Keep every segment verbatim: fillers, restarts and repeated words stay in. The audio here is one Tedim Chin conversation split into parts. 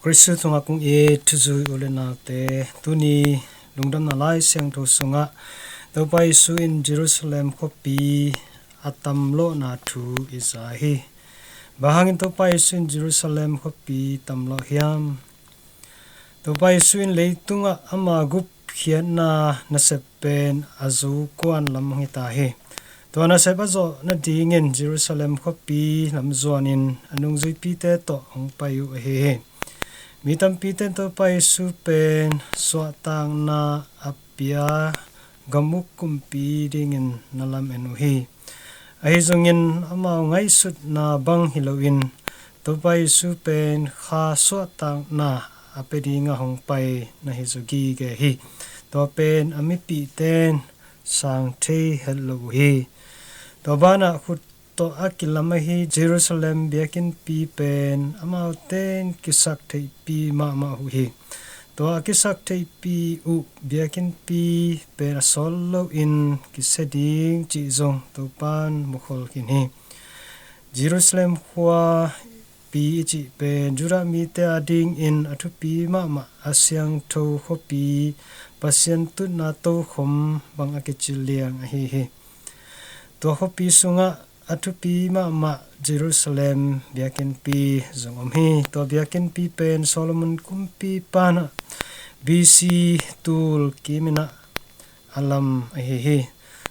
Khristu tungah kong it thuzui u le naute, tuni lungdamna Lai Siangtho sungah Topa Jesu in Jerusalem khuapi a tamlawhna thu i za hi. Bang hangin Topa Jesu in Jerusalem khuapi tamlawh hiam? Topa Jesu in leitungah ama gupkhiatna nasep pen a zo kuan lam hong hi ta hi. Tua nasep a zawh nadingin Jerusalem khuapi lam zuanin a nungzuipite tawh hong pai uh ahi hi. Mi tampite in Topa Jesu pen suahtakna a pia gam uk kumpi dingin na lamen uh hi. Ahi zongin amau ngaihsutna bang hi loin Topa Jesu pen kha suahtakna a pia dinga hong pai na hi zaw gige hi. Tua pen a mipihte in sang thei het lo uh hi. Tua banah khut tawh a kilam ahi Jerusalem biakinnpi pen amaute in kisak theihpi mahmah uh hi. Tua a kisak theihpi uh biakinnpi pen a sawt loin kisia ding cih zong Topa in mukhol khin hi. Jerusalem khuapi i cih pen Judah mite adingin a thupi mahmah a siangtho khuapi, Pasian tutna tokhom bang a kicil liang ahi hi. Tua khuapi sungah a thupi mahmah Jerusalem biakinnpi zong om hi. Tua biakinnpi pen Solomon kumpipa in ah B C tul kimin ah a lam ahi hi.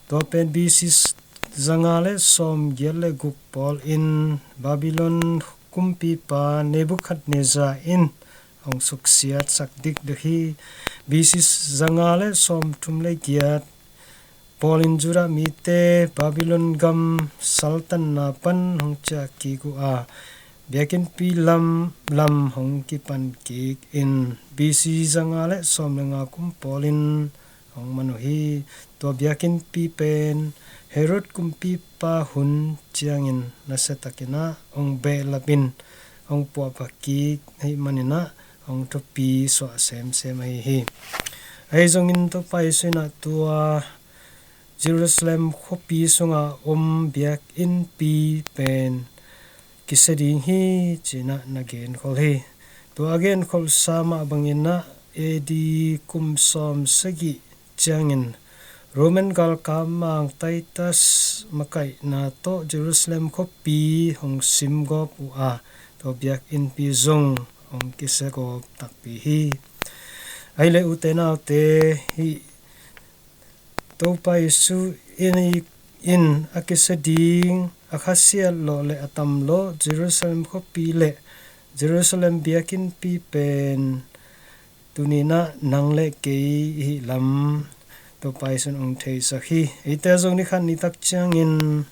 Tua pen B C zanga le sawmgiat le guk pawlin Babylon kumpipa Nebuchadnezzar in hong suksiatsak dikdek hi. B C zanga le sawmthum le giat pawlin Judah mite Babylon gam saltanna pan hong ciah kik uh a, biakinnpi lam lam hong kipan kik in B C zanga le sawm le nga kum pawlin hong man uh hi. Tua biakinnpi pen Herod kumpipa hun ciangin nasiatakin ah hong behlap in hong puahpha kik ahih manin ah hong thupi suah semsem ahi hi. Ahi zongin Topa Jesu in ah tua Jerusalem khuapi sunga om biakinnpi pen kisia ding hi ci-in ah na genkhol hi. Tua a genkholsa mah bangin ah A D kum sawm sagih ciangin Roman galkap mang Titus makaihna tawh Jerusalem khuapi hong simgawp uh a, tua biakinnpi zong hong kisiagawp takpi hi. Ahih leh ute naute, hih Topa Jesu in, in a kisia ding a khasiat lawh le a tam lawh Jerusalem khuapi le Jerusalem biakinnpi pen tuni-in ah nang le kei i hih lam Topa Jesu in hong theisak hi. Eite zong ni khat ni tak ciangin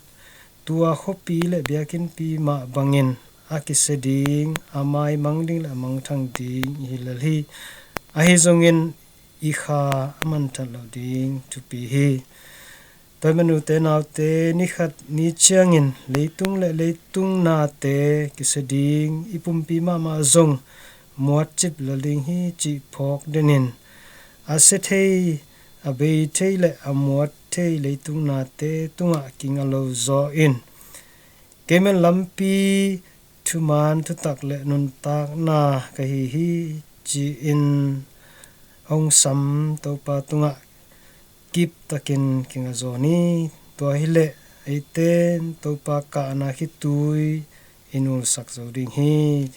tua khuapi le biakinnpi mah bangin a kisia ding, a maimang ding le a mangthang ding i hi lel hi. Ahi zongin i kha a manthat loh ding thupi hi. Tua ahih manin ute naute, ni khat ni ciangin leitung le leitung nate kisia ding, i pumpi mahmah zong muatcip lel ding hi cih phawk den in, a sia thei, a bei thei le a muat thei leitung nate tungah kinga lo zaw in, keimah lampi thuman thutak le nuntakna ka hi hi ci-in hong sam Topa tungah kiptakin kinga zaw ni. Tua hi leh eite in Topa kahna khitui i nulsak zo ding hi.